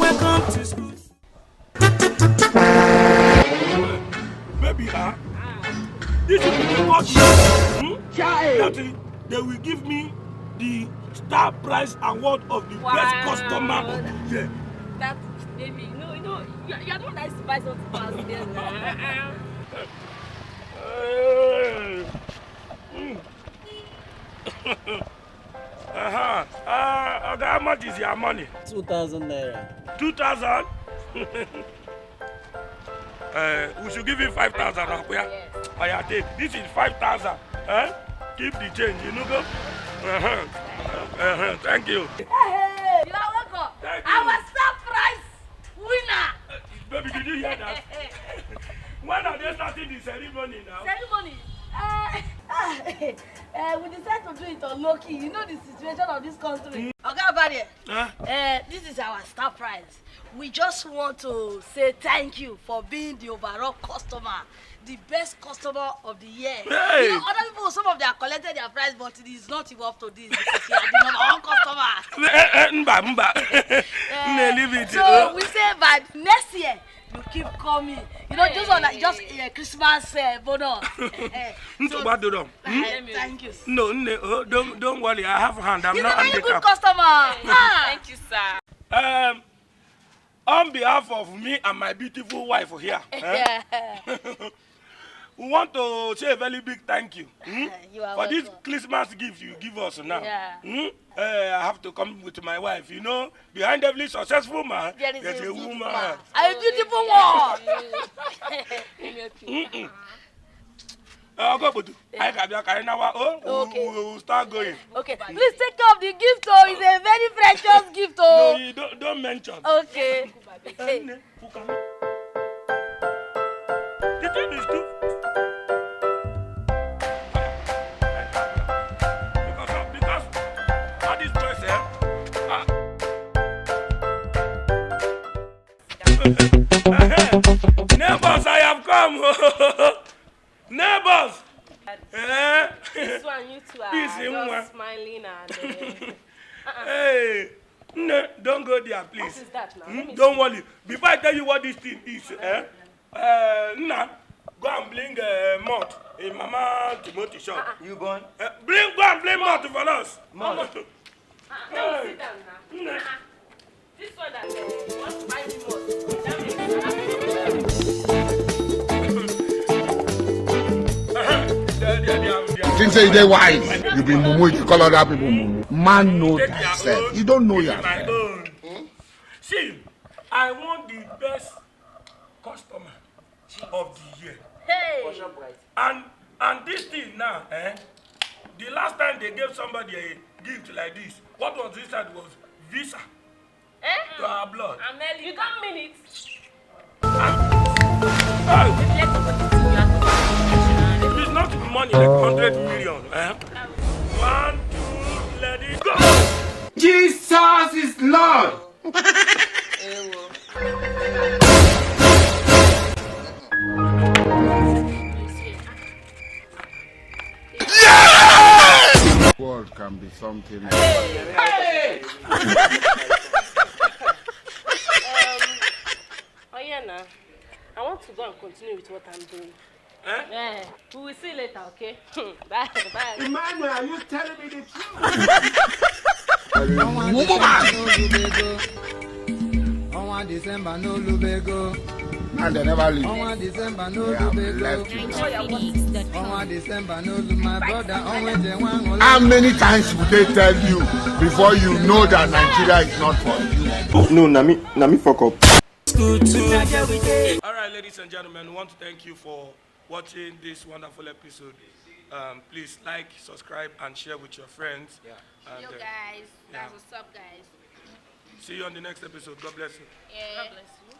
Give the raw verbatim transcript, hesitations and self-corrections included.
Come to school. Baby, ah, this is the cost. Hmm? That is, they will give me the star prize award of the best customer of the year. That baby, no, no, you, you are the one that is to buy something for us there now. Eh. Mm. Uh-huh. Uh, Oga, how much is your money? Two thousand naira. Two thousand? Uh, we should give him five thousand. Akuya. Yes. Oya, take. This is five thousand. Eh? Keep the change, you know, go. Uh-huh. Uh-huh. Thank you. Hey, you are welcome. Thank you. Our surprise winner. Uh, baby, did you hear that? When are they starting the ceremony now? Ceremony? Uh, uh, we decided to do it on low key. You know the situation of this country. Mm. Oga Abare, huh? Uh, this is our star prize. We just want to say thank you for being the overall customer, the best customer of the year. Hey! You know, other people, some of them have collected their prize, but it is not up to this because you are the number one customer. Eh, eh, mba, mba. Eh, leave it. So we say by next year, you keep coming. You know, just on, like, just a Christmas, uh, bonus. Eh, so, nsogbu adịrọ. Eh, thank you. No, no, oh, don't, don't worry. I have hand. I'm not handicapped. He's a very good customer. Ah. Thank you, sir. Um, On behalf of me and my beautiful wife here, eh, we want to say a very big thank you, hmm, for this Christmas gift you give us now. Yeah. Hmm? Eh, I have to come with my wife. You know, behind every successful man, there is a woman. A beautiful one. Mm-mm. Uh, go, Bodu. I can be a Karinawa. Oh, we, okay, we, we will start going. Okay, please take care of the gift. Oh, it's a very precious gift. Oh, no, you don't, don't mention. Okay. The thing is too. Because, because all these boys, eh? Ah. Neighbors, I have come. Neighbors! Eh? This one, you two are just smiling and, eh, hey, no, don't go there, please. What is that now? Hmm? Don't worry. Before I tell you what this thing is, eh? Uh, Nna, go and bring, uh, malt in Mama Timothy shop. Uh-uh. You born? Uh, bring, go and bring malt for us. Malt. Hey. Sit down now. Nna. This one that, uh, wants to buy me more. Think say you dey wise. You be mumu, you call other people mumu. Man know thyself. You don't know yourself. See, I want the best customer of the year. Hey. And, and this thing now, eh? The last time they gave somebody a gift like this, what was inside was visa. Eh? To our blood. Amelia. You don't mean it. Hey! If it's not money, like hundred million, eh? One, two, let it go! Jesus is Lord! World can be something. Hey! Um, oh yeah, now. I want to go and continue with what I'm doing. Eh? Eh, we will see later, okay? Bye, bye. Emmanuel, are you telling me the truth? Woman! Ọnwa December no lubego. And they never leave. Ọnwa December no lubego. Enjoy your work. Ọnwa December no lu-, my brother, ọnwa eje nwa nwụrụ. How many times would they tell you before you know that Nigeria is not for you? No, na me, na me fuck up. All right, ladies and gentlemen, we want to thank you for watching this wonderful episode. Um, please like, subscribe, and share with your friends. Yeah. And, yo, uh, guys, yeah, that's what's up, guys. See you on the next episode. God bless you. Yeah. God bless you.